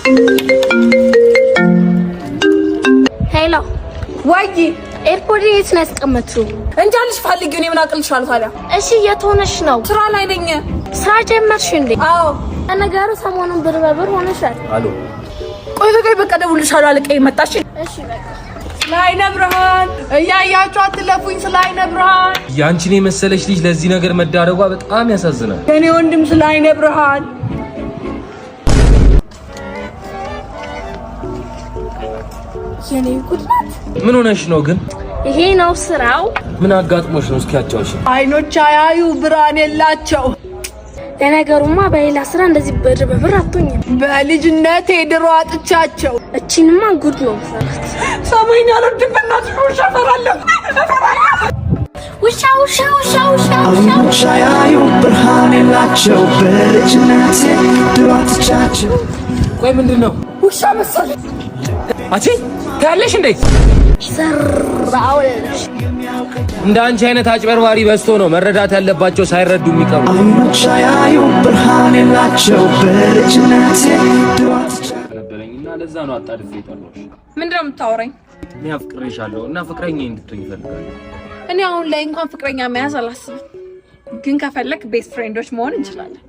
Hello። ወይ። AirPod የት ነው ያስቀመጥሽው? እንጃልሽ፣ ፈልጊው። እኔ ምን አቅልሻለሁ ታዲያ? እሺ፣ የት ሆነሽ ነው? ስራ ላይ ነኝ። ስራ ጀመርሽ እንዴ? አዎ። ነገሩ ሰሞኑን ብር በብር ሆነሻል። አሎ። ቆይ ቆይ፣ በቃ እደውልልሻለሁ። አለቃዬ መጣሽ። እሺ በቃ። ስለ አይነ ብርሃን እያያችሁ አትለፉኝ። ስለ አይነ ብርሃን። ያንቺን የመሰለች ልጅ ለዚህ ነገር መዳረጓ በጣም ያሳዝናል። የኔ ወንድም፣ ስለ አይነ ብርሃን። የኔ ጉድ ናት። ምን ሆነሽ ነው ግን? ይሄ ነው ስራው። ምን አጋጥሞሽ ነው? እስኪ አጫውሽኝ። አይኖች አያዩ ብርሃን የላቸው። ለነገሩማ በሌላ ስራ እንደዚህ ብር በብር አትሆኝም። በልጅነቴ ድሮ አጥቻቸው። እቺንማ ጉድ ነው የምሰራት። ሰማይን አልወድም። በእናትሽ ውሻ እፈራለሁ፣ እፈራለሁ። ውሻ ውሻ ውሻ ውሻ ውሻ። አይኖች አያዩ ብርሃን የላቸው፣ በልጅነቴ ድሮ አጥቻቸው። ቆይ፣ ምንድን ነው? ውሻ መሰለኝ። አቺ ታያለሽ እንዴ? ሰራውልሽ። እንደ አንቺ አይነት አጭበርባሪ በዝቶ ነው መረዳት ያለባቸው ሳይረዱ የሚቀሩ። አይኖች አያዩ ብርሃን የላቸው፣ በልጅነቴ ድሮ አጥቻቸው። ነበረኝና ለዛ ነው አጣድፌ የጠራሁሽ። ምንድን ነው የምታወራኝ? እኔ አፍቅሬሻለሁ እና ፍቅረኛ እንድትሆኝ እፈልጋለሁ። እኔ አሁን ላይ እንኳን ፍቅረኛ መያዝ አላስብም፣ ግን ከፈለክ best friend ኦች መሆን እንችላለን።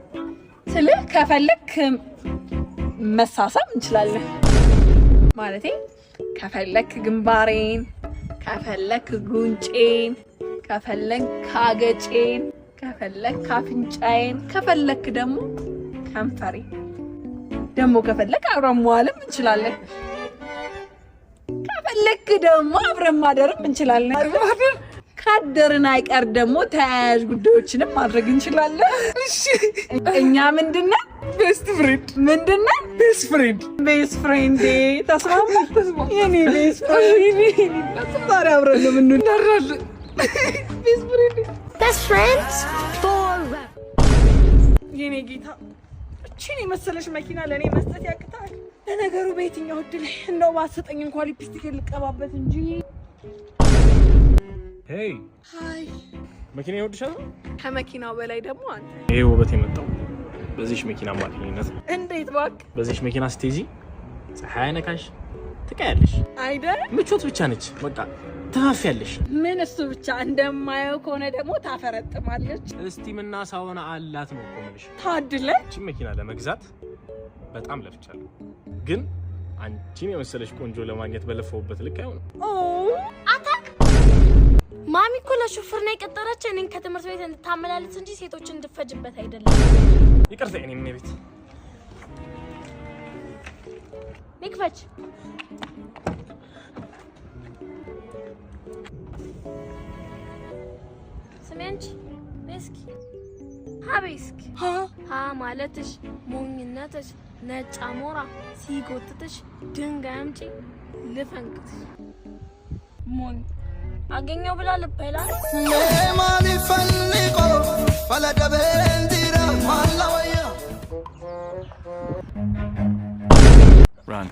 ስልህ ከፈለክ መሳሳም እንችላለን። ማለቴ ከፈለክ ግንባሬን፣ ከፈለክ ጉንጬን፣ ከፈለክ ካገጬን፣ ከፈለክ አፍንጫዬን፣ ከፈለክ ደግሞ ከንፈሬን፣ ደግሞ ከፈለክ አብረን መዋልም እንችላለን። ከፈለክ ደግሞ አብረን ማደርም እንችላለን። ካደርን አይቀር ደግሞ ተያያዥ ጉዳዮችንም ማድረግ እንችላለን። እሺ፣ እኛ ምንድነው? Best friend። ምንድነው? Best friend። Best friend። ተስማማ? የኔ best friend፣ ዛሬ አብረን ነው የምንውለው። Best friend። Best friends forever። የኔ ጌታ፣ እቺን የመሰለች መኪና ለእኔ መስጠት ያቅታል። ለነገሩ በየትኛው እድል እንደው ባሰጠኝ እንኳን ሊፕስቲክ ልቀባበት እንጂ። Hey። Hi። መኪና ይወድሻል? ከመኪናው በላይ ደግሞ አንተ። ይሄ ውበት የመጣው በዚች መኪና አማካኝነት ነው። እንዴት እባክህ? በዚች መኪና ስትይዚ ፀሐይ አይነካሽ፣ ትቀያለሽ። አይደል? ምቾት ብቻ ነች። በቃ ትፋፊያለሽ። ምን እሱ ብቻ፣ እንደማየው ከሆነ ደግሞ ታፈረጥማለች። Steam ና sauna አላት ነው እኮ የምልሽ። ታድለ። ይህችን መኪና ለመግዛት በጣም ለፍቻለሁ፣ ግን አንቺን የመሰለሽ ቆንጆ ለማግኘት በለፋሁበት ልክ አይሆንም። አታክ ማሚ እኮ ለሹፍርና የቀጠረች እኔን ከትምህርት ቤት እንድታመላልስ እንጂ ሴቶችን እንድፈጅበት አይደለም። ይቅርታ የኔ እመቤት። ንክፈች። ስሚ አንቺ፣ ነይ እስኪ፣ ሀ በይ እስኪ። ሀ ማለትሽ ሞኝነትሽ፣ ነጭ አሞራ ሲጎትትሽ ድንጋይ አምጪ ልፈንቅትሽ። ሞኝ አገኘው ብላ ልበላ ነው። Mali falada malawaya. Run.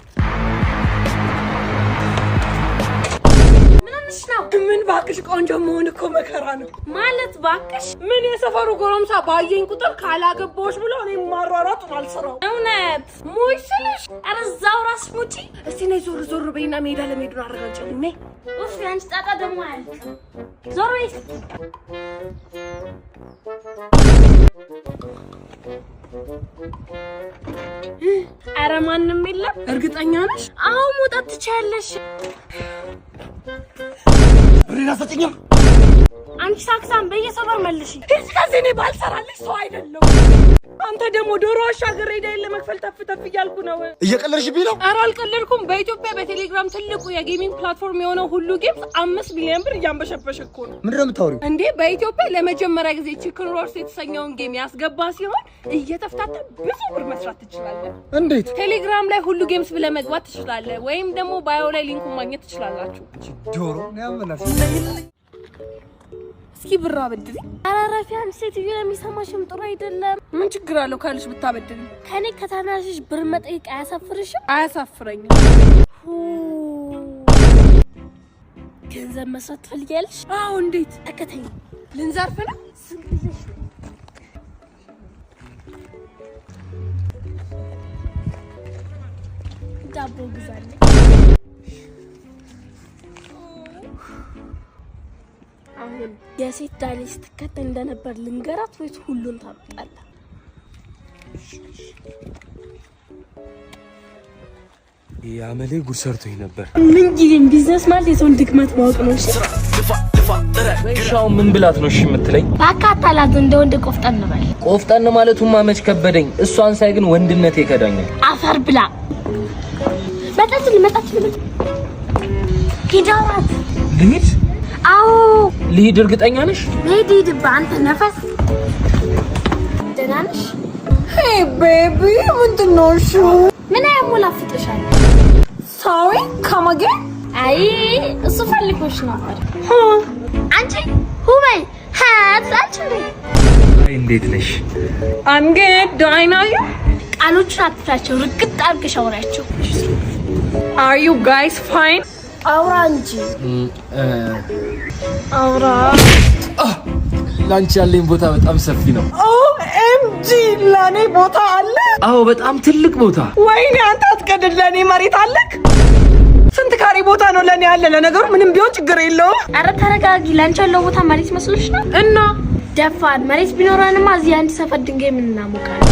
ምን ሆነሽ ነው? ምን ባክሽ፣ ቆንጆ መሆን እኮ መከራ ነው። ማለት ባክሽ። ምን የሰፈሩ ጎረምሳ ባየኝ ቁጥር ካላገባዎች ብሎ እኔ ማሯሯጡን አልሰራው። እውነት? ሞይ ስልሽ። ኧረ እዛው ራስሽ ሙጪ። እስቲ ነይ፣ ዞር ዞር በይና ሜዳ ለሜዱን አረጋጭልኝ። ነይ። ኡፍ፣ ያንቺ ጣጣ ደግሞ አያልቅም። ዞር በይ እስኪ። ኧረ ማንም የለም። እርግጠኛ ነሽ? አሁን መውጣት ትችያለሽ። ብሬን አትሰጪኝም? አንቺ ሳክሳም፣ በየሰው በር መልሽ። ሂጅ ከዚህ፣ እኔ ባልሰራልሽ ሰው አይደለም። አንተ ደግሞ ዶሮ አሻግሬ ዕዳዬን ለመክፈል ተፍ ተፍ እያልኩ ነው። እየቀለድሽብኝ ነው? ኧረ አልቀለድኩም። በኢትዮጵያ በቴሌግራም ትልቁ የ gaming platform የሆነው ሁሉ ጌምስ 5 ሚሊዮን ብር እያንበሸበሸ እኮ ነው። ምንድን ነው የምታወሪው? እንዴ፣ በኢትዮጵያ ለመጀመሪያ ጊዜ Chicken Wars የተሰኘውን game ያስገባ ሲሆን እየተፍታታ ብዙ ብር መስራት ትችላለህ። እንዴት? ቴሌግራም ላይ ሁሉ ጌምስ ብለህ መግባት ትችላለህ፣ ወይም ደግሞ bio ላይ link ኡን ማግኘት ትችላላችሁ። ዶሮ ነው ያመላሽ። እስኪ ብር አበድሪ። ኧረ እረፊ አንቺ ሴትዮ፣ ለሚሰማሽም ጥሩ አይደለም። ምን ችግር አለው ካልሽ ብታበድሪ? ከኔ ከታናሽሽ ብር መጠየቅ አያሳፍርሽም? አያሳፍረኝም። ሁ፣ ገንዘብ መስራት ትፈልጊያለሽ? አዎ፣ እንዴት? ተከተይኝ። ልንዘርፍ ነው? ዝም ብለሽ ነው። ዳቦ ግዛልኝ። አሁን የሴት ዳሌ ስትከተል እንደነበር ልንገራት ወይስ ሁሉን ታመጣለህ? የአመሌ ጉድ ሰርቶኝ ነበር። ምን ጊዜም ቢዝነስ ማለት የሰውን ድክመት ማወቅ ነው። እሺ። እሺ፣ አሁን ምን ብላት ነው እሺ የምትለኝ? በአካታላት እንደ ወንድ ቆፍጠን በል። ቆፍጠን ማለቱማ መች ከበደኝ። እሷን ሳይ ግን ወንድነቴ ይከዳኛል። አፈር ብላ። መጣችልኝ፣ መጣችልኝ። ሂድ አውራት። ልሂድ? አዎ። ልሂድ? እርግጠኛ ነሽ? ሂድ ሂድ። አንተ ነፈስ። ደህና ነሽ? Hey baby፣ ምንድን ነው እሺ? ምን ያሞላፍጥሻል? Sorry, come again? አይ፣ እሱ ፈልጎሽ ነበር። አንቺ ሁበይ ሀት አንቺ እንዴ! አይ፣ እንዴት ነሽ? I'm good. Do I know you? ቃሎቹን አትፍራቸው፣ ርግጥ አድርገሽ አውሪያቸው። Are you guys fine? አውራ እንጂ፣ አውራ። ላንቺ ያለኝ ቦታ በጣም ሰፊ ነው። OMG፣ ለእኔ ቦታ አለ? አዎ፣ በጣም ትልቅ ቦታ። ወይኔ አንተ አትቀልድ። ለእኔ መሬት አለክ? ስንት ካሬ ቦታ ነው ለእኔ ያለ? ለነገሩ ምንም ቢሆን ችግር የለውም። አረ ተረጋጊ። ላንቺ ያለው ቦታ መሬት መስሎሽ ነው? እና ደፋር። መሬት ቢኖረንማ እዚህ አንድ ሰፈር ድንጋይ ምን እናሞቃለን?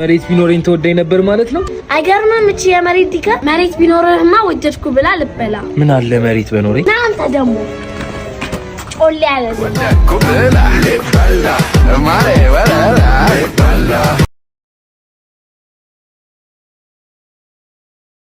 መሬት ቢኖረኝ ተወዳኝ ነበር ማለት ነው። አይገርምም? እቺ የመሬት ዲጋ መሬት ቢኖርህማ ወደድኩ ብላ ልበላ። ምን አለ መሬት በኖረኝ። ና አንተ ደግሞ ጮሌ ያለ። Kubila,